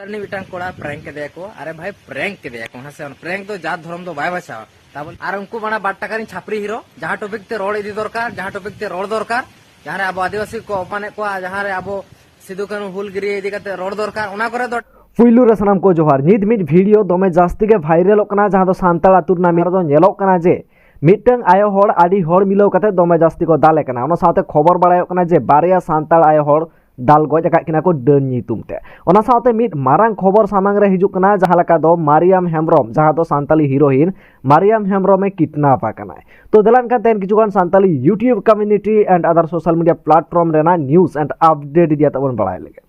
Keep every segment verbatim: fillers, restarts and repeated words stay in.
ᱨᱤᱱᱤᱡ ᱢᱤᱫᱴᱟᱝ ᱠᱚᱲᱟ ᱯᱨᱮᱝᱠ ᱠᱮᱫᱮᱭᱟ ᱠᱚ᱾ ᱟᱨᱮ ᱵᱷᱟᱭ, ᱯᱨᱮᱝᱠ ᱠᱮᱫᱮᱭᱟ ᱠᱚ, ᱦᱮᱸ ᱥᱮ? ᱯᱨᱮᱝᱠ ᱫᱚ ᱡᱟᱛ ᱫᱷᱚᱨᱚᱢ ᱫᱚ ᱵᱟᱭ ᱵᱟᱪᱷᱟᱣᱟ᱾ ᱛᱟᱵᱚᱞ ᱟᱨ ᱩᱱᱠᱩ ᱵᱟᱱᱟ ᱵᱟᱨ ᱴᱟᱠᱟ ᱨᱤᱱ ᱪᱷᱟᱯᱨᱤ ᱦᱤᱨᱳ, ᱡᱟᱦᱟᱸ ᱴᱚᱯᱤᱠ ᱛᱮ ᱨᱚᱲ ᱤᱫᱤ ᱫᱚᱨᱠᱟᱨ, ᱡᱟᱦᱟᱸ ᱴᱚᱯᱤᱠ ᱛᱮ ᱨᱚᱲ ᱫᱚᱨᱠᱟᱨ, ᱡᱟᱦᱟᱸ ᱨᱮ ᱟᱵᱚ ᱟᱹᱫᱤᱵᱟᱹᱥᱤ ᱠᱚ ᱚᱯᱢᱟᱱᱮᱫ ᱠᱚᱣᱟ, ᱡᱟᱦᱟᱸ ᱨᱮ ᱟᱵᱚ ᱥᱤᱫᱩ ᱠᱟᱹᱱᱦᱩ ᱦᱩᱞ ᱜᱤᱨᱭᱟᱹ ᱤᱫᱤ ᱠᱟᱛᱮ ᱨᱚᱲ ᱫᱚᱨᱠᱟᱨ, ᱚᱱᱟ ᱠᱚᱨᱮ ᱫᱚ᱾ ᱯᱩᱭᱞᱩ ᱨᱮ ᱥᱟᱱᱟᱢ ᱠᱚ ᱡᱚᱦᱟᱨ᱾ ᱱᱤᱛ ᱢᱤᱫ ᱵᱷᱤᱰᱤᱭᱳ ᱫᱚᱢᱮ ᱡᱟᱹᱥᱛᱤ ᱜᱮ ᱵᱷᱟᱭᱨᱟᱞᱚᱜ ᱠᱟᱱᱟ, ᱡᱟᱦᱟᱸ ᱫᱚ ᱥᱟᱱᱛᱟᱲ ᱟᱹᱛᱩ ᱨᱮᱱᱟᱜ ᱢᱤᱫ ᱨᱮᱫᱚ ᱧᱮᱞᱚᱜ ᱠᱟᱱᱟ ᱡᱮ ᱢᱤᱫᱴᱟᱝ ᱟᱭᱳ ᱦᱚᱲ ᱟᱹᱰᱤ ᱦᱚᱲ ᱢᱤᱞᱟᱹᱣ ᱠᱟᱛᱮ ᱫᱚᱢᱮ ᱡᱟᱹᱥᱛᱤ ᱠᱚ ᱫᱟᱞᱮ ᱠᱟᱱᱟ᱾ ᱚᱱᱟ ᱥᱟᱶᱛᱮ ᱠᱷᱚᱵᱚᱨ ᱵᱟᱲᱟᱭᱚᱜ ᱠᱟᱱᱟ ᱡᱮ ᱵᱟᱨᱭᱟ ᱥᱟᱱᱛᱟᱲ ᱟᱭᱳ ᱦᱚᱲ ᱫᱟᱞ ᱜᱚᱡ ᱟᱠᱟᱫ ᱠᱤᱱᱟ ᱠᱚ ᱰᱟᱹᱱ ᱧᱩᱛᱩᱢ ᱛᱮ᱾ ᱚᱱᱟ ᱥᱟᱶᱛᱮ ᱢᱤᱫ ᱢᱟᱨᱟᱝ ᱠᱷᱚᱵᱚᱨ ᱥᱟᱢᱟᱝ ᱨᱮ ᱦᱤᱡᱩᱜ ᱠᱟᱱᱟ, ᱡᱟᱦᱟᱸ ᱞᱮᱠᱟ ᱫᱚ ᱢᱟᱨᱤᱭᱟᱢ ᱦᱮᱢᱵᱨᱚᱢ, ᱡᱟᱦᱟᱸ ᱫᱚ ᱥᱟᱱᱛᱟᱞᱤ ᱦᱤᱨᱳᱭᱤᱱ ᱢᱟᱨᱤᱭᱟᱢ ᱦᱮᱢᱵᱨᱚᱢ ᱮ ᱠᱤᱰᱱᱟᱯ ᱟᱠᱟᱱᱟᱭ᱾ ᱛᱚ ᱫᱮᱞᱟ ᱮᱱᱠᱷᱟᱱ ᱛᱮᱦᱮᱧ ᱠᱤᱪᱷᱩᱜᱟᱱ Santali YouTube community and other social media platform ᱨᱮᱱᱟᱜ news and update ᱤᱫᱤ ᱠᱟᱛᱮ ᱵᱚᱱ ᱵᱟᱲᱟᱭ ᱞᱮᱜᱮ᱾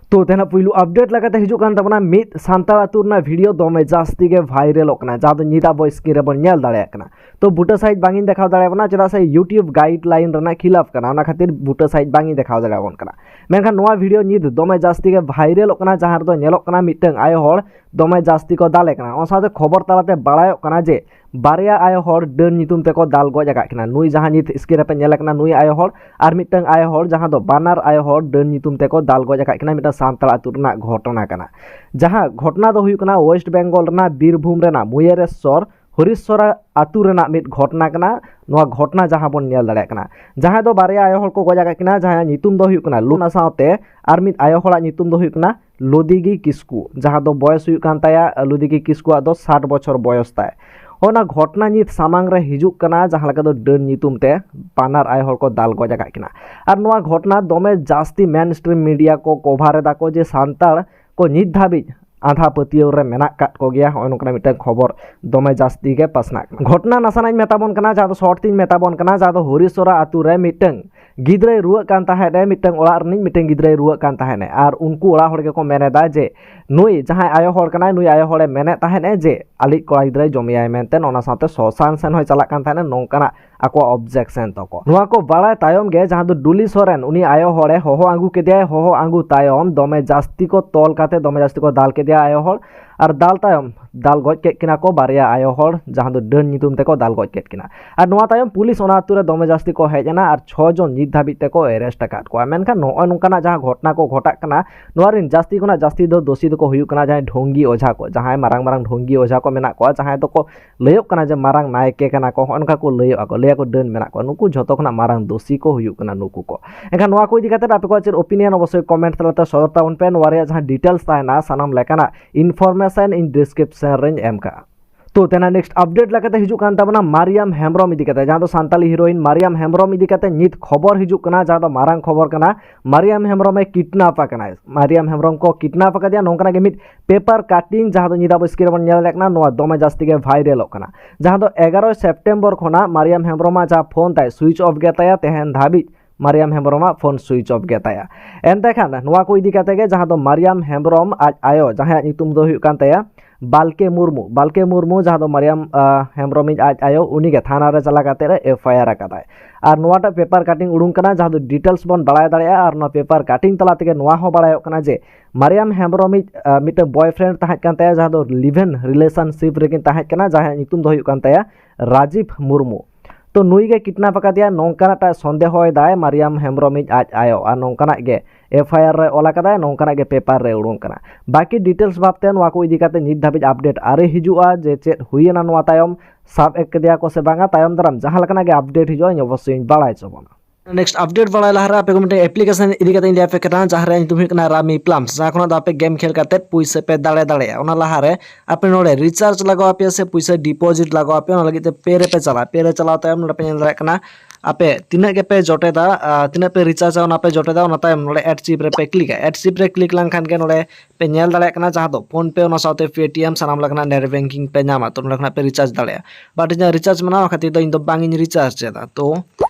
ᱛᱚ ᱛᱮᱦᱮᱧᱟᱜ ᱯᱩᱭᱞᱩ ᱟᱯᱰᱮᱴ ᱞᱮᱠᱟᱛᱮ ᱦᱤᱡᱩᱜ ᱠᱟᱱ ᱛᱟᱵᱚᱱᱟ ᱢᱤᱫ ᱥᱟᱱᱛᱟᱲ ᱟᱹᱛᱩ ᱨᱮᱱᱟᱜ ᱵᱷᱤᱰᱤᱭᱳ ᱫᱚᱢᱮ ᱡᱟᱹᱥᱛᱤ ᱜᱮ ᱵᱷᱟᱭᱨᱟᱞᱚᱜ ᱠᱟᱱᱟ, ᱡᱟᱦᱟᱸ ᱫᱚ ᱧᱤᱫᱟᱹ ᱟᱵᱚ ᱥᱠᱨᱤᱱ ᱨᱮᱵᱚᱱ ᱧᱮᱞ ᱫᱟᱲᱮᱭᱟᱜ ᱠᱟᱱᱟ᱾ ᱛᱚ ᱵᱩᱴᱟᱹ ᱥᱟᱺᱦᱤᱡ ᱵᱟᱝ ᱤᱧ ᱫᱮᱠᱷᱟᱣ ᱫᱟᱲᱮᱭᱟᱵᱚᱱᱟ, ᱪᱮᱫᱟᱜ ᱥᱮ YouTube ᱜᱟᱭᱤᱰ ᱞᱟᱭᱤᱱ ᱨᱮᱱᱟᱜ ᱠᱷᱤᱞᱟᱯ ᱠᱟᱱᱟ, ᱚᱱᱟ ᱠᱷᱟᱹᱛᱤᱨ ᱵᱩᱴᱟᱹ ᱥᱟᱺᱦᱤᱡ ᱵᱟᱝ ᱤᱧ ᱫᱮᱠᱷᱟᱣ ᱫᱟᱲᱮᱭᱟᱵᱚᱱ ᱠᱟᱱᱟ᱾ ᱢᱮᱱᱠᱷᱟᱱ ᱱᱚᱣᱟ ᱵᱷᱤᱰᱤᱭᱳ ᱧᱤᱫ ᱫᱚᱢᱮ ᱡᱟᱹᱥᱛᱤ ᱜᱮ ᱵᱷᱟᱭᱨᱟᱞᱚᱜ ᱠᱟᱱᱟ, ᱡᱟᱦᱟᱸ ᱨᱮᱫᱚ ᱧᱮᱞᱚᱜ ᱠᱟᱱᱟ ᱢᱤᱫᱴᱟᱝ ᱟᱭᱳ ᱦᱚᱲ ᱫᱚᱢᱮ ᱡᱟᱹᱥᱛᱤ ᱠᱚ ᱫᱟᱞᱮ ᱠᱟᱱᱟ᱾ ᱚᱱᱟ ᱥᱟᱶᱛᱮ ᱠᱷᱚᱵᱚᱨ ᱛᱟᱞᱟᱛᱮ ᱵᱟᱲᱟᱭᱚᱜ ᱠᱟᱱᱟ ᱡᱮ ᱵᱟᱨᱭᱟ ᱟᱭᱳ ᱦᱚᱲ ᱰᱟᱹᱱ ᱧᱩᱛᱩᱢ ᱛᱮᱠᱚ ᱫᱟᱞ ᱜᱚᱡ ᱟᱠᱟᱫ ᱠᱤᱱᱟ᱾ ᱱᱩᱭ ᱡᱟᱦᱟᱸ ᱧᱤᱛ ᱥᱠᱨᱤᱱ ᱨᱮᱯᱮ ᱧᱮᱞᱮ ᱠᱟᱱᱟ, ᱱᱩᱭ ᱟᱭᱳ ᱦᱚᱲ ᱟᱨ ᱢᱤᱫᱴᱟᱝ ᱟᱭᱳ ᱦᱚᱲ, ᱡᱟᱦᱟᱸ ᱫᱚ ᱵᱟᱱᱟᱨ ᱟᱭᱳ ᱦᱚᱲ ᱰᱟᱹᱱ ᱧᱩᱛᱩᱢ ᱛᱮᱠᱚ ᱫᱟᱞ ᱜᱚᱡ ᱟᱠᱟᱫ ᱠᱤᱱᱟ, ᱢᱤᱫᱴᱟᱝ ᱥᱟᱱᱛᱟᱲ ᱟᱹᱛᱩ ᱨᱮᱱᱟᱜ ᱜᱷᱚᱴᱚᱱᱟ ᱠᱟᱱᱟ᱾ ᱡᱟᱦᱟᱸ ᱜᱷᱚᱴᱚᱱᱟ ᱫᱚ ᱦᱩᱭᱩᱜ ᱠᱟᱱᱟ ᱳᱭᱮᱥᱴ ᱵᱮᱝᱜᱚᱞ ᱨᱮᱱᱟᱜ ᱵᱤᱨᱵᱷᱩᱢ ᱨᱮᱱᱟᱜ ᱢᱩᱭᱮᱨᱮᱥᱥᱚᱨ ᱦᱚᱨᱤᱥᱥᱚᱨᱟ ᱟᱹᱛᱩ ᱨᱮᱱᱟᱜ ᱢᱤᱫ ᱜᱷᱚᱴᱚᱱᱟ ᱠᱟᱱᱟ᱾ ᱱᱚᱣᱟ ᱜᱷᱚᱴᱚᱱᱟ ᱡᱟᱦᱟᱸ ᱵᱚᱱ ᱧᱮᱞ ᱫᱟᱲᱮᱭᱟᱜ ᱠᱟᱱᱟ, ᱡᱟᱦᱟᱸᱭ ᱫᱚ ᱵᱟᱨᱭᱟ ᱟᱭᱳ ᱦᱚᱲ ᱠᱚ ᱜᱚᱡ ᱟᱠᱟᱫ ᱠᱤᱱᱟ, ᱡᱟᱦᱟᱸᱭᱟᱜ ᱧᱩᱛᱩᱢ ᱫᱚ ᱦᱩᱭᱩᱜ ᱠᱟᱱᱟ ᱞᱩᱱᱟ, ᱥᱟᱶᱛᱮ ᱟᱨ ᱢᱤᱫ ᱟᱭᱳ ᱦᱚᱲᱟᱜ ᱧᱩᱛᱩᱢ ᱫᱚ ᱦᱩᱭᱩᱜ ᱠᱟᱱᱟ ᱞᱩᱫᱤᱜᱤ ᱠᱤᱥᱠᱩ, ᱡᱟᱦᱟᱸ ᱫᱚ ᱵᱚᱭᱚᱥ ᱦᱩᱭᱩᱜ ᱠᱟᱱ ᱛᱟᱭᱟ, ᱞᱩᱫᱤᱜᱤ ᱠᱤᱥᱠᱩᱣᱟᱜ ᱫᱚ ᱥᱟᱴ ᱵᱚᱪᱷᱚᱨ ᱵᱚᱭᱚᱥ ᱛᱟᱭ᱾ ᱚᱱᱟ ᱜᱷᱚᱴᱚᱱᱟ ᱧᱤᱛ ᱥᱟᱢᱟᱝ ᱨᱮ ᱦᱤᱡᱩᱜ ᱠᱟᱱᱟ, ᱡᱟᱦᱟᱸ ᱞᱮᱠᱟ ᱫᱚ ᱰᱟᱹᱱ ᱧᱩᱛᱩᱢ ᱛᱮ ᱵᱟᱱᱟᱨ ᱟᱭᱳ ᱦᱚᱲ ᱠᱚ ᱫᱟᱞ ᱜᱚᱡ ᱟᱠᱟᱫ ᱠᱤᱱᱟ᱾ ᱟᱨ ᱱᱚᱣᱟ ᱜᱷᱚᱴᱚᱱᱟ ᱫᱚᱢᱮ ᱡᱟᱹᱥᱛᱤ ᱢᱮᱱ ᱥᱴᱨᱤᱢ ᱢᱤᱰᱤᱭᱟ ᱠᱚ ᱠᱚᱵᱷᱟᱨ ᱮᱫᱟ ᱠᱚ ᱡᱮ ᱥᱟᱱᱛᱟᱲ ᱠᱚ ᱱᱤᱛ ᱫᱷᱟᱹᱵᱤᱡ ᱟᱸᱫᱷᱟ ᱯᱟᱹᱛᱭᱟᱹᱣ ᱨᱮ ᱢᱮᱱᱟᱜ ᱠᱟᱫ ᱠᱚᱜᱮᱭᱟ᱾ ᱦᱚᱸᱜᱼᱚᱭ ᱱᱚᱝᱠᱟᱱᱟᱜ ᱢᱤᱫᱴᱟᱝ ᱠᱷᱚᱵᱚᱨ ᱫᱚᱢᱮ ᱡᱟᱹᱥᱛᱤ ᱜᱮ ᱯᱟᱥᱱᱟᱜ ᱠᱟᱱᱟ᱾ ᱜᱷᱚᱴᱚᱱᱟ ᱱᱟᱥᱮᱱᱟᱜ ᱤᱧ ᱢᱮᱛᱟ ᱵᱚᱱ ᱠᱟᱱᱟ, ᱡᱟᱦᱟᱸ ᱫᱚ ᱥᱚᱨᱴ ᱛᱤᱧ ᱢᱮᱛᱟ ᱵᱚᱱ ᱠᱟᱱᱟ, ᱡᱟᱦᱟᱸ ᱫᱚ ᱦᱚᱨᱤᱥᱚᱨᱟ ᱟᱹᱛᱩ ᱨᱮ ᱢᱤᱫᱴᱟᱝ ᱜᱤᱫᱽᱨᱟᱹᱭ ᱨᱩᱣᱟᱹᱜ ᱠᱟᱱ ᱛᱟᱦᱮᱸᱫ ᱮ, ᱢᱤᱫᱴᱟᱝ ᱚᱲᱟᱜ ᱨᱤᱱᱤᱡ ᱢᱤᱫᱴᱟᱝ ᱜᱤᱫᱽᱨᱟᱹᱭ ᱨᱩᱣᱟᱹᱜ ᱠᱟᱱ ᱛᱟᱦᱮᱸᱫ ᱮ, ᱟᱨ ᱩᱱᱠᱩ ᱚᱲᱟᱜ ᱦᱚᱲ ᱜᱮᱠᱚ ᱢᱮᱱ ᱮᱫᱟ ᱡᱮ ᱱᱩᱭ ᱡᱟᱦᱟᱸᱭ ᱟᱭᱳ ᱦᱚᱲ ᱠᱟᱱᱟᱭ, ᱱᱩᱭ ᱟᱭᱳ ᱦᱚᱲᱮ ᱢᱮᱱᱮᱫ ᱛᱟᱦᱮᱸᱫ ᱮ ᱡᱮ ᱟᱞᱮᱭᱤᱡ ᱠᱚᱲᱟ ᱜᱤᱫᱽᱨᱟᱹᱭ ᱡᱚᱢᱮᱭᱟᱭ ᱢᱮᱱᱛᱮ, ᱚᱱᱟ ᱥᱟᱶᱛᱮ ᱥᱚᱥᱟᱱ ᱥᱮᱱ ᱦᱚᱸᱭ ᱪᱟᱞᱟᱜ ᱠᱟᱱ ᱛᱟᱦᱮᱸᱫ ᱮ, ᱱᱚᱝᱠᱟᱱᱟᱜ ᱟᱠᱚᱣᱟᱜ ᱚᱵᱡᱮᱠᱥᱮᱱ ᱛᱟᱠᱚ᱾ ᱱᱚᱣᱟ ᱠᱚ ᱵᱟᱲᱟᱭ ᱛᱟᱭᱚᱢ ᱜᱮ ᱡᱟᱦᱟᱸ ᱫᱚ ᱰᱩᱞᱤ ᱥᱚᱨᱮᱱ, ᱩᱱᱤ ᱟᱭᱳ ᱦᱚᱲᱮ ᱦᱚᱦᱚ ᱟᱹᱜᱩ ᱠᱮᱫᱮᱭᱟᱭ᱾ ᱦᱚᱦᱚ ᱟᱹᱜᱩ ᱛᱟᱭᱚᱢ ᱫᱚᱢᱮ ᱡᱟᱹᱥᱛᱤ ᱠᱚ ᱛᱚᱞ ᱠᱟᱛᱮ ᱫᱚᱢᱮ ᱡᱟᱹᱥᱛᱤ ᱠᱚ ᱫᱟᱞ ᱠᱮᱫᱮᱭᱟ ᱟᱭᱳ ᱦᱚᱲ᱾ ᱟᱨ ᱫᱟᱞ ᱛᱟᱭᱚᱢ ᱫᱟᱞ ᱜᱚᱡ ᱠᱮᱫ ᱠᱤᱱᱟ ᱠᱚ ᱵᱟᱨᱭᱟ ᱟᱭᱳ ᱦᱚᱲ, ᱡᱟᱦᱟᱸ ᱫᱚ ᱰᱟᱹᱱ ᱧᱩᱛᱩᱢ ᱛᱮᱠᱚ ᱫᱟᱞ ᱜᱚᱡ ᱠᱮᱫ ᱠᱤᱱᱟ᱾ ᱟᱨ ᱱᱚᱣᱟ ᱛᱟᱭᱚᱢ ᱯᱩᱞᱤᱥ ᱚᱱᱟ ᱟᱹᱛᱩ ᱨᱮ ᱫᱚᱢᱮ ᱡᱟᱹᱥᱛᱤ ᱠᱚ ᱦᱮᱡ ᱮᱱᱟ ᱟᱨ ᱪᱷᱚ ᱡᱚᱱ ᱱᱤᱛ ᱫᱷᱟᱹᱵᱤᱡ ᱛᱮᱠᱚ arrest ᱟᱠᱟᱫ ᱠᱚᱣᱟ᱾ ᱢᱮᱱᱠᱷᱟᱱ ᱱᱚᱜᱼᱚᱭ ᱱᱚᱝᱠᱟᱱᱟᱜ ᱡᱟᱦᱟᱸ ᱜᱷᱚᱴᱚᱱᱟ ᱠᱚ ᱜᱷᱚᱴᱟᱜ ᱠᱟᱱᱟ, ᱱᱚᱣᱟ ᱨᱮᱱ ᱡᱟᱹᱥᱛᱤ ᱠᱷᱚᱱᱟᱜ ᱡᱟᱹᱥᱛᱤ ᱫᱚ ᱫᱳᱥᱤ ᱫᱚᱠᱚ ᱦᱩᱭᱩᱜ ᱠᱟᱱᱟ ᱡᱟᱦᱟᱸᱭ ᱰᱷᱚᱝᱜᱤ ᱚᱡᱷᱟ ᱠᱚ, ᱡᱟᱦᱟᱸᱭ ᱢᱟᱨᱟᱝ ᱢᱟᱨᱟᱝ ᱰᱷᱚᱝᱜᱤ ᱚᱡᱷᱟ ᱠᱚ ᱢᱮᱱᱟᱜ ᱠᱚᱣᱟ, ᱡᱟᱦᱟᱸᱭ ᱫᱚᱠᱚ ᱞᱟᱹᱭᱚᱜ ᱠᱟᱱᱟ ᱡᱮ ᱢᱟᱨᱟᱝ ᱱᱟᱭᱠᱮ ᱠᱟᱱᱟ ᱠᱚ, ᱦᱚᱸᱜᱼᱚ ᱱᱚᱝᱠᱟ ᱠᱚ ᱞᱟᱹᱭᱚᱜᱼᱟ ᱠᱚ, ᱞᱟᱹᱭᱟ ᱠᱚ ᱰᱟᱹᱱ ᱢᱮᱱᱟᱜ ᱠᱚᱣᱟ, ᱱᱩᱠᱩ ᱡᱷᱚᱛᱚ ᱠᱷᱚᱱᱟᱜ ᱢᱟᱨᱟᱝ ᱫᱳᱥᱤ ᱠᱚ ᱦᱩᱭᱩᱜ ᱠᱟᱱᱟ ᱱᱩᱠᱩ ᱠᱚ᱾ ᱮᱱᱠᱷᱟᱱ ᱱᱚᱣᱟ ᱠᱚ ᱤᱫᱤ ᱠᱟᱛᱮ ᱟᱯᱮ ᱠᱚᱣᱟᱜ ᱪᱮᱫ opinion ᱚᱵᱚᱥᱥᱳᱭ comment ᱛᱟᱞᱟᱛᱮ ᱥᱚᱫᱚᱨ ᱛᱟᱵᱚᱱ ᱯᱮ᱾ ᱱᱚᱣᱟ ᱨᱮᱭᱟᱜ ᱡᱟᱦᱟᱸ details ᱛᱟᱦᱮᱱᱟ ᱥᱟᱱᱟᱢ ᱞᱮᱠᱟᱱᱟᱜ information ᱤᱧ description ᱨᱮᱧ ᱮᱢ ᱠᱟᱜᱼᱟ᱾ ᱛᱚ ᱛᱮᱱᱟᱜ next update ᱞᱮᱠᱟᱛᱮ ᱦᱤᱡᱩᱜ ᱠᱟᱱ ᱛᱟᱵᱚᱱᱟ ᱢᱟᱨᱤᱭᱟᱢ ᱦᱮᱢᱵᱨᱚᱢ ᱤᱫᱤ ᱠᱟᱛᱮ, ᱡᱟᱦᱟᱸ ᱫᱚ ᱥᱟᱱᱛᱟᱞᱤ heroine ᱢᱟᱨᱤᱭᱟᱢ ᱦᱮᱢᱵᱨᱚᱢ ᱤᱫᱤ ᱠᱟᱛᱮ ᱱᱤᱛ ᱠᱷᱚᱵᱚᱨ ᱦᱤᱡᱩᱜ ᱠᱟᱱᱟ, ᱡᱟᱦᱟᱸ ᱫᱚ ᱢᱟᱨᱟᱝ ᱠᱷᱚᱵᱚᱨ ᱠᱟᱱᱟ᱾ ᱢᱟᱨᱤᱭᱟᱢ ᱦᱮᱢᱵᱨᱚᱢ ᱮ kidnap ᱟᱠᱟᱱᱟᱭ, ᱢᱟᱨᱤᱭᱟᱢ ᱦᱮᱢᱵᱨᱚᱢ ᱠᱚ kidnap ᱟᱠᱟᱫᱮᱭᱟ᱾ ᱱᱚᱝᱠᱟᱱᱟᱜ ᱜᱮ ᱢᱤᱫ paper cutting ᱡᱟᱦᱟᱸ ᱫᱚ ᱧᱤᱫᱟᱹ ᱟᱵᱚ screen ᱨᱮᱵᱚᱱ ᱧᱮᱞ ᱫᱟᱲᱮᱭᱟᱜ ᱠᱟᱱᱟ, ᱱᱚᱣᱟ ᱫᱚᱢᱮ ᱡᱟᱹᱥᱛᱤ ᱜᱮ viralᱚᱜ ᱠᱟᱱᱟ, ᱡᱟᱦᱟᱸ ᱫᱚ ᱮᱜᱟᱨᱚᱭ September ᱠᱷᱚᱱᱟᱜ ᱢᱟᱨᱤᱭᱟᱢ ᱦᱮᱢᱵᱨᱚᱢᱟᱜ ᱡᱟᱦᱟᱸ ᱯᱷᱳᱱ ᱛᱟᱭ switch off ᱜᱮ ᱛᱟᱭᱟ, ᱛᱮᱦᱮᱧ ᱫᱷᱟᱹᱵᱤᱡ ᱢᱟᱨᱤᱭᱟᱢ ᱦᱮᱢᱵᱨᱚᱢᱟᱜ ᱯᱷᱳᱱ switch off ᱜᱮ ᱛᱟᱭᱟ᱾ ᱮᱱᱛᱮ ᱠᱷᱟᱱ ᱱᱚᱣᱟ ᱠᱚ ᱤᱫᱤ ᱠᱟᱛᱮ ᱜᱮ ᱡᱟᱦᱟᱸ ᱫᱚ ᱢᱟᱨᱤᱭᱟᱢ ᱦᱮᱢᱵᱨᱚᱢ ᱟᱡ ᱟᱭᱳ, ᱡᱟᱦᱟᱸᱭᱟᱜ ᱧᱩᱛᱩᱢ ᱫᱚ ᱦᱩᱭᱩᱜ ᱠᱟᱱ ᱛᱟᱭᱟ ᱵᱟᱞᱠᱮ ᱢᱩᱨᱢᱩ, ᱵᱟᱞᱠᱮ ᱢᱩᱨᱢᱩ ᱡᱟᱦᱟᱸ ᱫᱚ ᱢᱟᱨᱤᱭᱟᱢ, ᱟᱸ, ᱦᱮᱢᱵᱨᱚᱢᱤᱡ ᱟᱡ ᱟᱭᱳ, ᱩᱱᱤ ᱜᱮ ᱛᱷᱟᱱᱟ ᱨᱮ ᱪᱟᱞᱟᱣ ᱠᱟᱛᱮ ᱮ FIR ᱟᱠᱟᱫᱟᱭ᱾ ᱟᱨ ᱱᱚᱣᱟᱴᱟᱜ paper cutting ᱩᱰᱩᱝ ᱠᱟᱱᱟ, ᱡᱟᱦᱟᱸ ᱫᱚ details ᱵᱚᱱ ᱵᱟᱲᱟᱭ ᱫᱟᱲᱮᱭᱟᱜᱼᱟ᱾ ᱟᱨ ᱱᱚᱣᱟ paper cutting ᱛᱟᱞᱟ ᱛᱮᱜᱮ ᱱᱚᱣᱟ ᱦᱚᱸ ᱵᱟᱲᱟᱭᱚᱜ ᱠᱟᱱᱟ ᱡᱮ ᱢᱟᱨᱤᱭᱟᱢ ᱦᱮᱢᱵᱨᱚᱢᱤᱡ, ᱟᱸ, ᱢᱤᱫᱴᱟᱝ boyfriend ᱛᱟᱦᱮᱸ ᱠᱟᱱ ᱛᱟᱭᱟ, ᱡᱟᱦᱟᱸ ᱫᱚ live-in relationship ᱨᱮᱠᱤᱱ ᱛᱟᱦᱮᱸ ᱠᱟᱱᱟ, ᱡᱟᱦᱟᱸᱭᱟᱜ ᱧᱩᱛᱩᱢ ᱫᱚ ᱦᱩᱭᱩᱜ ᱠᱟᱱ ᱛᱟᱭᱟ ᱨᱟᱡᱤᱵᱽ ᱢᱩᱨᱢᱩ᱾ ᱛᱚ ᱱᱩᱭ ᱜᱮ kidnap ᱟᱠᱟᱫᱮᱭᱟ, ᱱᱚᱝᱠᱟᱱᱟᱜ ᱴᱟᱜ ᱥᱚᱱᱫᱮᱦᱚᱭ ᱫᱟᱭ ᱢᱟᱨᱤᱭᱟᱢ ᱦᱮᱢᱵᱨᱚᱢᱤᱡ ᱟᱡ ᱟᱭᱳ, ᱟᱨ ᱱᱚᱝᱠᱟᱱᱟᱜ ᱜᱮ FIR ᱨᱮ ᱚᱞ ᱟᱠᱟᱫᱟᱭ, ᱱᱚᱝᱠᱟᱱᱟᱜ ᱜᱮ paper ᱨᱮ ᱩᱰᱩᱝ ᱠᱟᱱᱟ᱾ ᱵᱟᱹᱠᱤ details ᱵᱷᱟᱵᱛᱮ ᱱᱚᱣᱟ ᱠᱚ ᱤᱫᱤ ᱠᱟᱛᱮ ᱱᱤᱛ ᱫᱷᱟᱹᱵᱤᱡ update ᱟᱹᱣᱨᱤ ᱦᱤᱡᱩᱜᱼᱟ ᱡᱮ ᱪᱮᱫ ᱦᱩᱭᱮᱱᱟ ᱱᱚᱣᱟ ᱛᱟᱭᱚᱢ, ᱥᱟᱵ ᱮᱫ ᱠᱮᱫᱮᱭᱟ ᱠᱚ ᱥᱮ ᱵᱟᱝᱟ᱾ ᱛᱟᱭᱚᱢ ᱫᱟᱨᱟᱢ ᱡᱟᱦᱟᱸ ᱞᱮᱠᱟᱱᱟᱜ ᱜᱮ update ᱦᱤᱡᱩᱜᱼᱟ, ᱤᱧ ᱚᱵᱚᱥᱥᱳᱭ ᱤᱧ ᱵᱟᱲᱟᱭ ᱦᱚᱪᱚ ᱵᱚᱱᱟ᱾ Next update ᱵᱟᱲᱟᱭ ᱞᱟᱦᱟᱨᱮ ᱟᱯᱮ ᱠᱚ ᱢᱤᱫᱴᱮᱱ application ᱤᱫᱤ ᱠᱟᱛᱮ ᱤᱧ ᱞᱟᱹᱭ ᱟᱯᱮ ᱠᱟᱱᱟ, ᱡᱟᱦᱟᱸ ᱨᱮᱭᱟᱜ ᱧᱩᱛᱩᱢ ᱦᱩᱭᱩᱜ ᱠᱟᱱᱟ Rummy Plums, ᱡᱟᱦᱟᱸ ᱠᱷᱚᱱᱟᱜ ᱫᱚ ᱟᱯᱮ game ᱠᱷᱮᱞ ᱠᱟᱛᱮ ᱯᱩᱭᱥᱟᱹ ᱯᱮ ᱫᱟᱲᱮ ᱫᱟᱲᱮᱭᱟᱜᱼᱟ᱾ ᱚᱱᱟ ᱞᱟᱦᱟᱨᱮ ᱟᱯᱮ ᱱᱚᱰᱮ recharge ᱞᱟᱜᱟᱣ ᱟᱯᱮᱭᱟ ᱥᱮ ᱯᱩᱭᱥᱟᱹ deposit ᱞᱟᱜᱟᱣ ᱟᱯᱮᱭᱟ, ᱚᱱᱟ ᱞᱟᱹᱜᱤᱫ ᱛᱮ pay ᱨᱮᱯᱮ ᱪᱟᱞᱟᱜᱼᱟ᱾ Pay ᱨᱮ ᱪᱟᱞᱟᱣ ᱛᱟᱭᱚᱢ ᱱᱚᱰᱮ ᱯᱮ ᱧᱮᱞ ᱫᱟᱲᱮᱭᱟᱜ ᱠᱟᱱᱟ ᱟᱯᱮ ᱛᱤᱱᱟᱹᱜ ᱜᱮᱯᱮ ᱡᱚᱴᱮᱫᱟ, ᱟᱨ ᱛᱤᱱᱟᱹᱜ ᱯᱮ rechargeᱟ, ᱚᱱᱟ ᱯᱮ ᱡᱚᱴᱮᱫᱟ᱾ ᱚᱱᱟ ᱛᱟᱭᱚᱢ ᱱᱚᱰᱮ add chip ᱨᱮᱯᱮ clickᱟ᱾ Add chip ᱨᱮ click ᱞᱮᱱᱠᱷᱟᱱ ᱜᱮ ᱱᱚᱰᱮ ᱯᱮ ᱧᱮᱞ ᱫᱟᱲᱮᱭᱟᱜ ᱠᱟᱱᱟ, ᱡᱟᱦᱟᱸ ᱫᱚ PhonePe, ᱚᱱᱟ ᱥᱟᱶᱛᱮ Paytm, ᱥᱟᱱᱟᱢ ᱞᱮᱠᱟᱱᱟᱜ net banking ᱯᱮ ᱧᱟᱢᱟ᱾ ᱛᱚ ᱱᱚᱰᱮ ᱠᱷᱚᱱᱟᱜ ᱯᱮ recharge ᱫᱟᱲᱮᱭᱟᱜᱼᱟ, but ᱤᱧᱟᱜ recharge ᱢᱮᱱᱟᱜᱼᱟ ᱠᱷᱟᱹᱛᱤᱨ ᱫᱚ ᱤᱧ ᱫᱚ ᱵᱟᱝ ᱤᱧ recharge ᱮᱫᱟ᱾ ᱛᱚ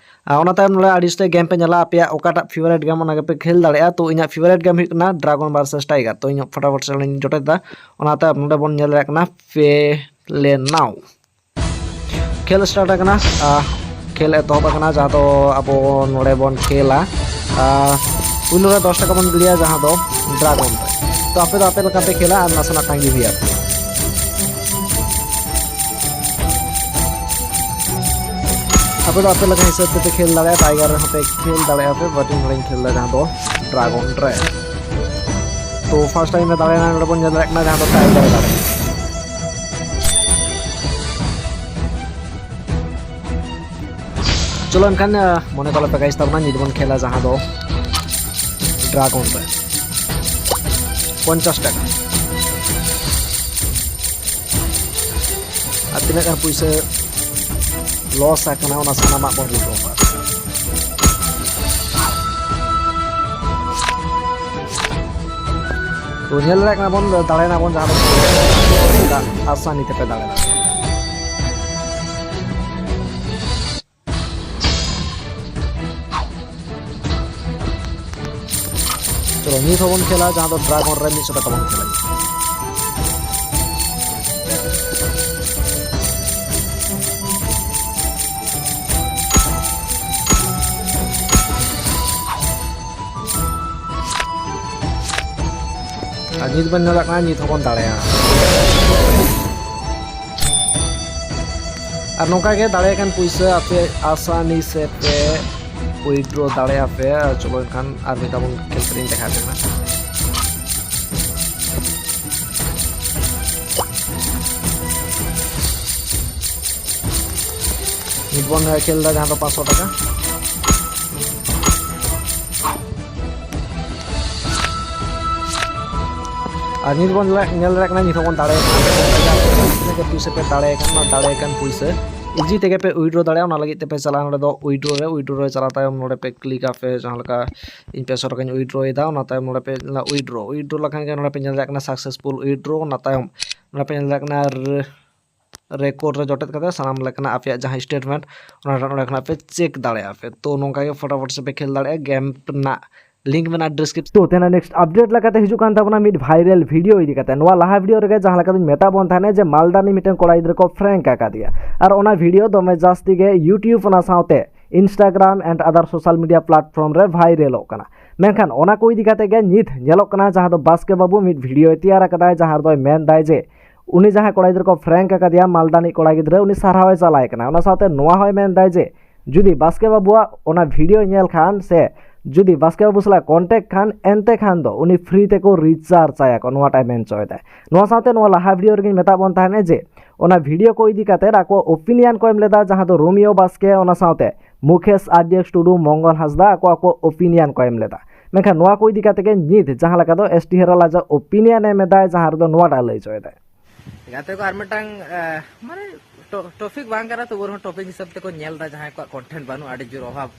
ᱟᱨ ᱚᱱᱟ ᱛᱟᱭᱚᱢ ᱱᱚᱰᱮ ᱟᱹᱰᱤ ᱩᱥᱛᱟᱹᱨ game ᱯᱮ ᱧᱮᱞᱟ, ᱟᱯᱮᱭᱟᱜ ᱚᱠᱟᱴᱟᱜ favourite game ᱚᱱᱟ ᱜᱮᱯᱮ ᱠᱷᱮᱞ ᱫᱟᱲᱮᱭᱟᱜᱼᱟ᱾ ᱛᱚ ᱤᱧᱟᱹᱜ favourite game ᱦᱩᱭᱩᱜ ᱠᱟᱱᱟ Dragon versus Tiger᱾ ᱛᱚ ᱤᱧᱟᱹᱜ ᱯᱷᱚᱴᱟᱯᱷᱚᱴ ᱥᱮ ᱚᱸᱰᱮᱧ ᱡᱚᱴᱮᱫ ᱮᱫᱟ᱾ ᱚᱱᱟ ᱛᱟᱭᱚᱢ ᱱᱚᱰᱮ ᱵᱚᱱ ᱧᱮᱞ ᱫᱟᱲᱮᱭᱟᱜ ᱠᱟᱱᱟ Play Now᱾ ᱠᱷᱮᱞ start ᱟᱠᱟᱱᱟ, ᱟᱨ ᱠᱷᱮᱞ ᱮᱛᱚᱦᱚᱵ ᱟᱠᱟᱱᱟ, ᱡᱟᱦᱟᱸ ᱫᱚ ᱟᱵᱚ ᱱᱚᱰᱮ ᱵᱚᱱ ᱠᱷᱮᱞᱟ᱾ ᱟᱨ ᱯᱩᱭᱞᱩ ᱨᱮ ᱫᱚᱥ ᱴᱟᱠᱟ ᱵᱚᱱ ᱜᱤᱰᱤᱭᱟ, ᱡᱟᱦᱟᱸ ᱫᱚ Dragon ᱨᱮ᱾ ᱛᱚ ᱟᱯᱮ ᱫᱚ ᱟᱯᱮ ᱞᱮᱠᱟᱯᱮ ᱠᱷᱮᱞᱟ ᱟᱨ ᱱᱟᱥᱮᱱᱟᱜ ᱛᱟᱺᱜᱤ ᱦᱩᱭᱩᱜᱼᱟ᱾ ᱟᱯᱮ ᱫᱚ ᱟᱯᱮ ᱞᱮᱠᱟ ᱦᱤᱥᱟᱹᱵ ᱛᱮᱯᱮ ᱠᱷᱮᱞ ᱫᱟᱲᱮᱭᱟᱜᱼᱟ, ᱴᱟᱭᱜᱟᱨ ᱨᱮᱦᱚᱸ ᱯᱮ ᱠᱷᱮᱞ ᱫᱟᱲᱮᱭᱟᱜᱼᱟ ᱯᱮ, but ᱤᱧ ᱱᱚᱰᱮᱧ ᱠᱷᱮᱞ ᱫᱟ ᱡᱟᱦᱟᱸ ᱫᱚ ᱰᱨᱟᱜᱚᱱ ᱨᱮ᱾ ᱛᱚ ᱯᱷᱟᱥᱴ ᱴᱟᱭᱤᱢ ᱮ ᱫᱟᱲᱮᱭᱮᱱᱟ, ᱱᱚᱰᱮ ᱵᱚᱱ ᱧᱮᱞ ᱫᱟᱲᱮᱭᱟᱜ ᱠᱟᱱᱟ ᱡᱟᱦᱟᱸ ᱫᱚ ᱴᱟᱭᱜᱟᱨ ᱮ ᱫᱟᱲᱮ᱾ ᱪᱚᱞᱚ ᱮᱱᱠᱷᱟᱱ, ᱟᱸ, ᱢᱚᱱᱮ ᱛᱟᱞᱮ ᱯᱮ ᱜᱟᱭᱤᱥ ᱛᱟᱵᱚᱱᱟ, ᱱᱤᱛ ᱵᱚᱱ ᱠᱷᱮᱞᱟ ᱡᱟᱦᱟᱸ ᱫᱚ ᱰᱨᱟᱜᱚᱱ ᱨᱮ ᱯᱚᱧᱪᱟᱥ ᱴᱟᱠᱟ᱾ ᱟᱨ ᱛᱤᱱᱟᱹᱜ ᱜᱟᱱ ᱯᱩᱭᱥᱟᱹ ᱞᱚᱥ ᱟᱠᱟᱱᱟ, ᱚᱱᱟ ᱥᱟᱱᱟᱢᱟᱜ ᱵᱚᱱ ᱨᱤᱠᱚᱵᱷᱟᱨ᱾ ᱛᱚ ᱧᱮᱞ ᱫᱟᱲᱮᱭᱟᱜ ᱠᱟᱱᱟ ᱵᱚᱱ, ᱫᱟᱲᱮᱭᱮᱱᱟ ᱵᱚᱱ, ᱡᱟᱦᱟᱸ ᱫᱚ ᱟᱥᱟᱱᱤ ᱛᱮᱯᱮ ᱫᱟᱲᱮ ᱫᱟᱲᱮᱭᱟᱜᱼᱟ᱾ ᱪᱚᱞᱚ, ᱱᱤᱛ ᱦᱚᱸᱵᱚᱱ ᱠᱷᱮᱞᱟ, ᱡᱟᱦᱟᱸ ᱫᱚ ᱰᱨᱟᱜᱚᱱ ᱨᱮ ᱢᱤᱫ ᱥᱚ ᱴᱟᱠᱟ ᱵᱚᱱ ᱠᱷᱮᱞᱟ᱾ ᱟᱨ ᱱᱤᱛ ᱵᱚᱱ ᱧᱮᱞᱮᱫ ᱠᱟᱱᱟ, ᱱᱤᱛ ᱦᱚᱸᱵᱚᱱ ᱫᱟᱲᱮᱭᱟᱜᱼᱟ᱾ ᱟᱨ ᱱᱚᱝᱠᱟ ᱜᱮ ᱫᱟᱲᱮ ᱟᱠᱟᱱ ᱯᱩᱭᱥᱟᱹ ᱟᱯᱮ ᱟᱥᱟᱱᱤ ᱥᱮ ᱯᱮ ᱩᱭᱰᱨᱚ ᱫᱟᱲᱮᱭᱟᱜᱼᱟ ᱯᱮ᱾ ᱟᱨ ᱪᱚᱞᱚ ᱮᱱᱠᱷᱟᱱ ᱟᱨ ᱢᱤᱫ ᱫᱷᱟᱣ ᱵᱚᱱ ᱠᱷᱮᱞ ᱠᱟᱛᱮ ᱤᱧ ᱫᱮᱠᱷᱟᱣ ᱟᱯᱮ ᱠᱟᱱᱟ᱾ ᱱᱤᱛ ᱵᱚᱱ ᱠᱷᱮᱞ ᱫᱟ ᱡᱟᱦᱟᱸ ᱫᱚ ᱯᱟᱸᱪᱥᱚ ᱴᱟᱠᱟ᱾ ᱟᱨ ᱱᱤᱛ ᱵᱚᱱ ᱧᱮᱞ ᱧᱮᱞ ᱫᱟᱲᱮᱭᱟᱜ ᱠᱟᱱᱟ, ᱱᱤᱛ ᱦᱚᱸᱵᱚᱱ ᱫᱟᱲᱮ ᱠᱟᱱᱟ᱾ ᱛᱤᱱᱟᱹᱜ ᱜᱮ ᱯᱩᱭᱥᱟᱹ ᱯᱮ ᱫᱟᱲᱮ ᱠᱟᱱᱟ, ᱚᱱᱟ ᱫᱟᱲᱮ ᱠᱟᱱ ᱯᱩᱭᱥᱟᱹ ᱤᱡᱤ ᱛᱮᱜᱮ ᱯᱮ ᱩᱭᱰᱨᱚ ᱫᱟᱲᱮᱭᱟᱜᱼᱟ᱾ ᱚᱱᱟ ᱞᱟᱹᱜᱤᱫ ᱛᱮᱯᱮ ᱪᱟᱞᱟᱜᱼᱟ ᱱᱚᱰᱮ ᱫᱚ ᱩᱭᱰᱨᱚ ᱨᱮ᱾ ᱩᱭᱰᱨᱚ ᱨᱮ ᱪᱟᱞᱟᱣ ᱛᱟᱭᱚᱢ ᱱᱚᱰᱮ ᱯᱮ ᱠᱞᱤᱠ ᱟᱯᱮ, ᱡᱟᱦᱟᱸ ᱞᱮᱠᱟ ᱤᱧ ᱯᱮ ᱥᱚ ᱴᱟᱠᱟᱧ ᱩᱭᱰᱨᱚᱭᱮᱫᱟ, ᱚᱱᱟ ᱛᱟᱭᱚᱢ ᱱᱚᱰᱮ ᱯᱮ ᱧᱮᱞᱟ ᱩᱭᱰᱨᱚ᱾ ᱩᱭᱰᱨᱚ ᱞᱮᱠᱷᱟᱱ ᱜᱮ ᱱᱚᱰᱮ ᱯᱮ ᱧᱮᱞ ᱫᱟᱲᱮᱭᱟᱜ ᱠᱟᱱᱟ ᱥᱟᱠᱥᱮᱥᱯᱷᱩᱞ ᱩᱭᱰᱨᱚ᱾ ᱚᱱᱟ ᱛᱟᱭᱚᱢ ᱱᱚᱰᱮ ᱯᱮ ᱧᱮᱞ ᱫᱟᱲᱮᱭᱟᱜ ᱠᱟᱱᱟ ᱨᱮᱠᱚᱨᱰ ᱨᱮ ᱡᱚᱴᱮᱫ ᱠᱟᱛᱮ ᱥᱟᱱᱟᱢ ᱞᱮᱠᱟᱱᱟᱜ ᱟᱯᱮᱭᱟᱜ ᱡᱟᱦᱟᱸ ᱥᱴᱮᱴᱢᱮᱱᱴ, ᱚᱱᱟ ᱱᱚᱰᱮ ᱠᱷᱚᱱᱟᱜ ᱯᱮ ᱪᱮᱠ ᱫᱟᱲᱮᱭᱟᱜᱼᱟ ᱯᱮ᱾ ᱛᱚ ᱱᱚᱝᱠᱟ ᱜᱮ ᱯᱷᱚᱴᱟᱯᱷᱚᱴ ᱥᱮ ᱯᱮ ᱠᱷᱮᱞ ᱫᱟᱲᱮᱭᱟᱜᱼᱟ᱾ ᱜᱮᱢ ᱨᱮᱱᱟᱜ ᱞᱤᱝᱠ ᱢᱮᱱᱟᱜᱼᱟ ᱰᱤᱥᱠᱨᱤᱯᱥᱚᱱ᱾ ᱛᱚ ᱛᱮᱦᱮᱧᱟᱜ ᱱᱮᱠᱥᱴ ᱟᱯᱰᱮᱴ ᱞᱮᱠᱟᱛᱮ ᱦᱤᱡᱩᱜ ᱠᱟᱱ ᱛᱟᱵᱚᱱᱟ ᱢᱤᱫ ᱵᱷᱟᱭᱨᱟᱞ ᱵᱷᱤᱰᱤᱭᱳ ᱤᱫᱤ ᱠᱟᱛᱮ᱾ ᱱᱚᱣᱟ ᱞᱟᱦᱟ ᱵᱷᱤᱰᱤᱭᱳ ᱨᱮᱜᱮ ᱡᱟᱦᱟᱸ ᱞᱮᱠᱟ ᱫᱚᱧ ᱢᱮᱛᱟ ᱵᱚᱱ ᱛᱟᱦᱮᱸᱱᱟ ᱡᱮ ᱢᱟᱞᱫᱟ ᱨᱤᱱᱤᱡ ᱢᱤᱫᱴᱮᱱ ᱠᱚᱲᱟ ᱜᱤᱫᱽᱨᱟᱹ ᱠᱚ ᱯᱨᱮᱝᱠ ᱟᱠᱟᱫᱮᱭᱟ, ᱟᱨ ᱚᱱᱟ ᱵᱷᱤᱰᱤᱭᱳ ᱫᱚᱢᱮ ᱡᱟᱹᱥᱛᱤ ᱜᱮ YouTube ᱚᱱᱟ ᱥᱟᱶᱛᱮ Instagram and other social media platform ᱨᱮ ᱵᱷᱟᱭᱨᱟᱞᱚᱜ ᱠᱟᱱᱟ᱾ ᱢᱮᱱᱠᱷᱟᱱ ᱚᱱᱟ ᱠᱚ ᱤᱫᱤ ᱠᱟᱛᱮ ᱜᱮ ᱱᱤᱛ ᱧᱮᱞᱚᱜ ᱠᱟᱱᱟ, ᱡᱟᱦᱟᱸ ᱫᱚ ᱵᱟᱥᱠᱮ ᱵᱟᱹᱵᱩ ᱢᱤᱫ ᱵᱷᱤᱰᱤᱭᱳᱭ ᱛᱮᱭᱟᱨ ᱟᱠᱟᱫᱟᱭ, ᱡᱟᱦᱟᱸ ᱨᱮᱫᱚᱭ ᱢᱮᱱ ᱫᱟᱭ ᱡᱮ ᱩᱱᱤ ᱡᱟᱦᱟᱸ ᱠᱚᱲᱟ ᱜᱤᱫᱽᱨᱟᱹ ᱠᱚ ᱯᱨᱮᱝᱠ ᱟᱠᱟᱫᱮᱭᱟ, ᱢᱟᱞᱫᱟ ᱨᱤᱱᱤᱡ ᱠᱚᱲᱟ ᱜᱤᱫᱽᱨᱟᱹ, ᱩᱱᱤ ᱥᱟᱨᱦᱟᱣ ᱮ ᱪᱟᱞᱟᱭ ᱠᱟᱱᱟ᱾ ᱚᱱᱟ ᱥᱟᱶᱛᱮ ᱱᱚᱣᱟ ᱦᱚᱸᱭ ᱢᱮᱱ ᱫᱟᱭ ᱡᱮ ᱡᱩᱫᱤ ᱵᱟᱥᱠᱮ ᱵᱟᱹᱵᱩᱣᱟᱜ ᱚᱱᱟ ᱵᱷᱤᱰᱤᱭᱳ ᱧᱮᱞ ᱠᱷᱟᱱ ᱥᱮ ᱡᱩᱫᱤ ᱵᱟᱥᱠᱮ ᱵᱟᱹᱵᱩ ᱥᱟᱞᱟᱜ ᱠᱚᱱᱴᱮᱠᱴ ᱠᱷᱟᱱ, ᱮᱱᱛᱮ ᱠᱷᱟᱱ ᱫᱚ ᱩᱱᱤ ᱯᱷᱨᱤ ᱛᱮᱠᱚ ᱨᱤᱪᱟᱨᱡᱽ ᱟᱭᱟ ᱠᱚ, ᱱᱚᱣᱟᱴᱟᱜ ᱢᱮᱱ ᱦᱚᱪᱚᱭᱮᱫᱟᱭ᱾ ᱱᱚᱣᱟ ᱥᱟᱶᱛᱮ ᱱᱚᱣᱟ ᱞᱟᱦᱟ ᱵᱷᱤᱰᱤᱭᱳ ᱨᱮᱜᱮᱧ ᱢᱮᱛᱟᱫ ᱵᱚᱱ ᱛᱟᱦᱮᱸᱫ ᱡᱮ ᱚᱱᱟ ᱵᱷᱤᱰᱤᱭᱳ ᱠᱚ ᱤᱫᱤ ᱠᱟᱛᱮ ᱟᱠᱚ ᱳᱯᱤᱱᱤᱭᱚᱱ ᱠᱚ ᱮᱢ ᱞᱮᱫᱟ, ᱡᱟᱦᱟᱸ ᱫᱚ ᱨᱳᱢᱤᱭᱳ ᱵᱟᱥᱠᱮ, ᱚᱱᱟ ᱥᱟᱶᱛᱮ ᱢᱩᱠᱮᱥ ᱟᱨ ᱰᱤ ᱮᱠᱥ ᱴᱩᱰᱩ, ᱢᱚᱝᱜᱚᱞ ᱦᱟᱸᱥᱫᱟ ᱟᱠᱚ ᱟᱠᱚ ᱳᱯᱤᱱᱤᱭᱚᱱ ᱠᱚ ᱮᱢ ᱞᱮᱫᱟ᱾ ᱢᱮᱱᱠᱷᱟᱱ ᱱᱚᱣᱟ ᱠᱚ ᱤᱫᱤ ᱠᱟᱛᱮ ᱜᱮ ᱱᱤᱛ ᱡᱟᱦᱟᱸ ᱞᱮᱠᱟ ᱫᱚ ᱮᱥ ᱴᱤ ᱦᱮᱨᱟᱞ ᱟᱡᱟᱜ ᱳᱯᱤᱱᱤᱭᱚᱱ ᱮ ᱮᱢ ᱮᱫᱟᱭ, ᱡᱟᱦᱟᱸ ᱨᱮᱫᱚ ᱱᱚᱣᱟᱴᱟᱜ ᱞᱟᱹᱭ ᱦᱚᱪᱚᱭᱮᱫᱟᱭ᱾ ᱜᱟᱛᱮ ᱠᱚ, ᱟᱨ ᱢᱤᱫᱴᱟᱝ, ᱮ, ᱢᱟᱱᱮ ᱴᱚ-, ᱴᱚᱯᱤᱠ ᱵᱟᱝ ᱠᱟᱱᱟ, ᱛᱚᱵᱩ ᱨᱮᱦᱚᱸ ᱴᱚᱯᱤᱠ ᱦᱤᱥᱟᱹᱵ ᱛᱮᱠᱚ ᱧᱮᱞ ᱮᱫᱟ, ᱡᱟᱦᱟᱸᱭ ᱠᱚᱣᱟᱜ ᱠᱚᱱᱴᱮᱱᱴ ᱵᱟᱹᱱᱩᱜᱼᱟ, ᱟᱹᱰᱤ ᱡᱳᱨ ᱚᱵᱷᱟᱵ᱾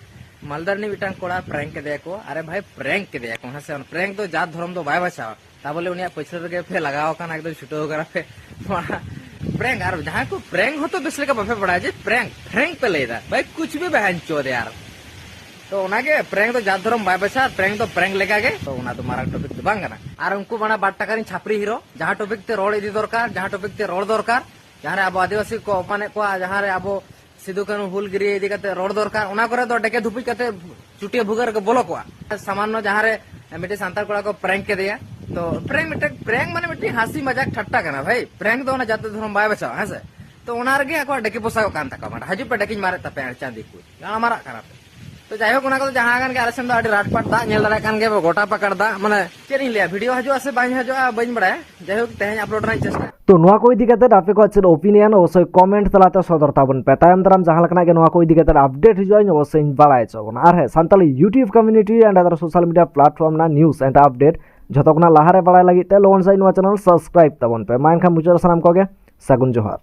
ᱢᱟᱞᱫᱟ ᱨᱤᱱᱤᱡ ᱢᱤᱫᱴᱟᱝ ᱠᱚᱲᱟ ᱯᱨᱮᱝᱠ ᱠᱮᱫᱮᱭᱟ ᱠᱚ᱾ ᱟᱨᱮ ᱵᱷᱟᱭ, ᱯᱨᱮᱝᱠ ᱠᱮᱫᱮᱭᱟ ᱠᱚ, ᱦᱮᱸ ᱥᱮ? ᱚᱱᱟ ᱯᱨᱮᱝᱠ ᱫᱚ ᱡᱟᱛ ᱫᱷᱚᱨᱚᱢ ᱫᱚ ᱵᱟᱭ ᱵᱟᱪᱷᱟᱣᱟ᱾ ᱛᱟ ᱵᱚᱞᱮ ᱩᱱᱤᱭᱟᱜ ᱯᱟᱹᱪᱷᱞᱟᱹ ᱨᱮᱜᱮ ᱯᱮ ᱞᱟᱜᱟᱣ ᱟᱠᱟᱱᱟ, ᱮᱠᱫᱚᱢ ᱪᱷᱩᱴᱟᱹᱣ ᱠᱟᱱᱟ ᱯᱮ᱾ ᱱᱚᱣᱟ ᱯᱨᱮᱝᱠ, ᱟᱨ ᱡᱟᱦᱟᱸᱭ ᱠᱚ ᱯᱨᱮᱝᱠ ᱦᱚᱸᱛᱚ ᱵᱮᱥ ᱞᱮᱠᱟ ᱵᱟᱯᱮ ᱵᱟᱲᱟᱭᱟ ᱡᱮ ᱯᱨᱮᱝᱠ, ᱯᱨᱮᱝᱠ ᱯᱮ ᱞᱟᱹᱭᱫᱟ᱾ ᱵᱷᱟᱭ, ᱠᱩᱪ ᱵᱷᱤ ᱵᱟᱦᱟᱱ ᱪᱳᱫ ᱭᱟᱨ᱾ ᱛᱚ ᱚᱱᱟᱜᱮ, ᱯᱨᱮᱝᱠ ᱫᱚ ᱡᱟᱛ ᱫᱷᱚᱨᱚᱢ ᱵᱟᱭ ᱵᱟᱪᱷᱟᱣᱟ, ᱯᱨᱮᱝᱠ ᱫᱚ ᱯᱨᱮᱝᱠ ᱞᱮᱠᱟᱜᱮ᱾ ᱛᱚ ᱚᱱᱟ ᱫᱚ ᱢᱟᱨᱟᱝ ᱴᱚᱯᱤᱠ ᱫᱚ ᱵᱟᱝ ᱠᱟᱱᱟ᱾ ᱟᱨ ᱩᱱᱠᱩ ᱢᱟᱱᱮ ᱵᱟᱨ ᱴᱟᱠᱟ ᱨᱤᱱ ᱪᱷᱟᱯᱨᱤ ᱦᱤᱨᱳ, ᱡᱟᱦᱟᱸ ᱴᱚᱯᱤᱠ ᱛᱮ ᱨᱚᱲ ᱤᱫᱤ ᱫᱚᱨᱠᱟᱨ, ᱡᱟᱦᱟᱸ ᱴᱚᱯᱤᱠ ᱛᱮ ᱨᱚᱲ ᱫᱚᱨᱠᱟᱨ, ᱡᱟᱦᱟᱸ ᱨᱮ ᱟᱵᱚ ᱟᱹᱫᱤᱵᱟᱹᱥᱤ ᱠᱚ ᱚᱯᱢᱟᱱᱮᱫ ᱠᱚᱣᱟ, ᱡᱟᱦᱟᱸ ᱨᱮ ᱟᱵᱚ ᱥᱤᱫᱩ ᱠᱟᱹᱱᱦᱩ ᱦᱩᱞ ᱜᱤᱨᱭᱟᱹ ᱤᱫᱤ ᱠᱟᱛᱮ ᱨᱚᱲ ᱫᱚᱨᱠᱟᱨ, ᱚᱱᱟ ᱠᱚᱨᱮ ᱫᱚ ᱰᱮᱠᱮ ᱫᱷᱩᱯᱤ ᱠᱟᱛᱮ ᱪᱩᱴᱤᱭᱟᱹ ᱵᱷᱩᱜᱟᱹᱜ ᱨᱮᱠᱚ ᱵᱚᱞᱚ ᱠᱚᱜᱼᱟ᱾ ᱥᱟᱢᱟᱱᱱᱚ ᱡᱟᱦᱟᱸ ᱨᱮ ᱢᱤᱫᱴᱤᱡ ᱥᱟᱱᱛᱟᱲ ᱠᱚᱲᱟ ᱠᱚ ᱯᱨᱮᱝᱠ ᱠᱮᱫᱮᱭᱟ, ᱛᱚ ᱯᱨᱮᱝᱠ ᱢᱤᱫᱴᱮᱱ, ᱯᱨᱮᱝᱠ ᱢᱟᱱᱮ ᱢᱤᱫᱴᱤᱡ ᱦᱟᱹᱥᱤ ᱢᱟᱡᱟᱠ ᱴᱷᱟᱴᱴᱟ ᱠᱟᱱᱟ ᱵᱷᱟᱭ᱾ ᱯᱨᱮᱝᱠ ᱫᱚ ᱚᱱᱟ ᱡᱟᱹᱛᱤ ᱫᱷᱚᱨᱚᱢ ᱵᱟᱭ ᱵᱟᱪᱷᱟᱣᱟ, ᱦᱮᱸ ᱥᱮ? ᱛᱚ ᱚᱱᱟ ᱨᱮᱜᱮ ᱟᱠᱚᱣᱟᱜ ᱰᱮᱠᱮ ᱯᱚᱥᱟᱜᱚᱜ ᱠᱟᱱ ᱛᱟᱠᱚᱣᱟ, ᱢᱟᱱᱮ ᱦᱤᱡᱩᱜ ᱯᱮ ᱰᱮᱠᱮᱧ ᱢᱟᱨᱮᱫ ᱛᱟᱯᱮᱭᱟ ᱪᱟᱸᱫᱤ ᱠᱚ, ᱜᱟᱲ ᱢᱟᱨᱟᱜ ᱠᱟᱱᱟ ᱯᱮ᱾ ᱛᱚ ᱡᱟᱭᱦᱳᱠ, ᱚᱱᱟ ᱠᱚᱫᱚ ᱡᱟᱦᱟᱸ ᱠᱟᱱ ᱜᱮ, ᱟᱞᱮ ᱥᱮᱱ ᱫᱚ ᱟᱹᱰᱤ ᱨᱟᱴᱯᱟᱴ ᱫᱟᱜ ᱧᱮᱞ ᱫᱟᱲᱮᱭᱟᱜ ᱠᱟᱱ ᱜᱮᱭᱟ, ᱜᱚᱴᱟ ᱯᱟᱠᱟᱲ ᱫᱟᱜ, ᱢᱟᱱᱮ ᱪᱮᱫ ᱤᱧ ᱞᱟᱹᱭᱟ, ᱵᱷᱤᱰᱤᱭᱳ ᱦᱤᱡᱩᱜᱼᱟ ᱥᱮ ᱵᱟᱝ ᱦᱤᱡᱩᱜᱼᱟ ᱵᱟᱹᱧ ᱵᱟᱲᱟᱭᱟ᱾ ᱡᱟᱭᱦᱳᱠ, ᱛᱮᱦᱮᱧ ᱟᱯᱞᱳᱰ ᱨᱮᱱᱟᱜ ᱤᱧ ᱪᱮᱥᱴᱟᱭᱟ᱾ ᱛᱚ ᱱᱚᱣᱟ ᱠᱚ ᱤᱫᱤ ᱠᱟᱛᱮ ᱟᱯᱮ ᱠᱚᱣᱟᱜ ᱪᱮᱫ ᱳᱯᱤᱱᱤᱭᱚᱱ, ᱚᱵᱚᱥᱥᱳᱭ ᱠᱚᱢᱮᱱᱴ ᱛᱟᱞᱟᱛᱮ ᱥᱚᱫᱚᱨ ᱛᱟᱵᱚᱱ ᱯᱮ᱾ ᱛᱟᱭᱚᱢ ᱫᱟᱨᱟᱢ ᱡᱟᱦᱟᱸ ᱞᱮᱠᱟᱱᱟᱜ ᱜᱮ ᱱᱚᱣᱟ ᱠᱚ ᱤᱫᱤ ᱠᱟᱛᱮ ᱟᱯᱰᱮᱴ ᱦᱤᱡᱩᱜᱼᱟ, ᱤᱧ ᱚᱵᱚᱥᱥᱳᱭ ᱤᱧ ᱵᱟᱲᱟᱭ ᱦᱚᱪᱚ ᱵᱚᱱᱟ᱾ ᱟᱨ ᱦᱮᱸ, Santali YouTube community and other social media platform ᱨᱮᱱᱟᱜ ᱱᱤᱭᱩᱡᱽ and ᱟᱯᱰᱮᱴ ᱡᱷᱚᱛᱚ ᱠᱷᱚᱱᱟᱜ ᱞᱟᱦᱟᱨᱮ ᱵᱟᱲᱟᱭ ᱞᱟᱹᱜᱤᱫ ᱛᱮ ᱞᱚᱜᱚᱱ ᱥᱟᱺᱦᱤᱡ ᱱᱚᱣᱟ ᱪᱮᱱᱮᱞ ᱥᱟᱵᱥᱠᱨᱟᱭᱤᱵ ᱛᱟᱵᱚᱱ ᱯᱮ᱾ ᱢᱟ ᱮᱱᱠᱷᱟᱱ ᱢᱩᱪᱟᱹᱫ ᱨᱮ ᱥᱟᱱᱟᱢ ᱠᱚᱜᱮ ᱥᱟᱹᱜᱩᱱ ᱡᱚᱦᱟᱨ᱾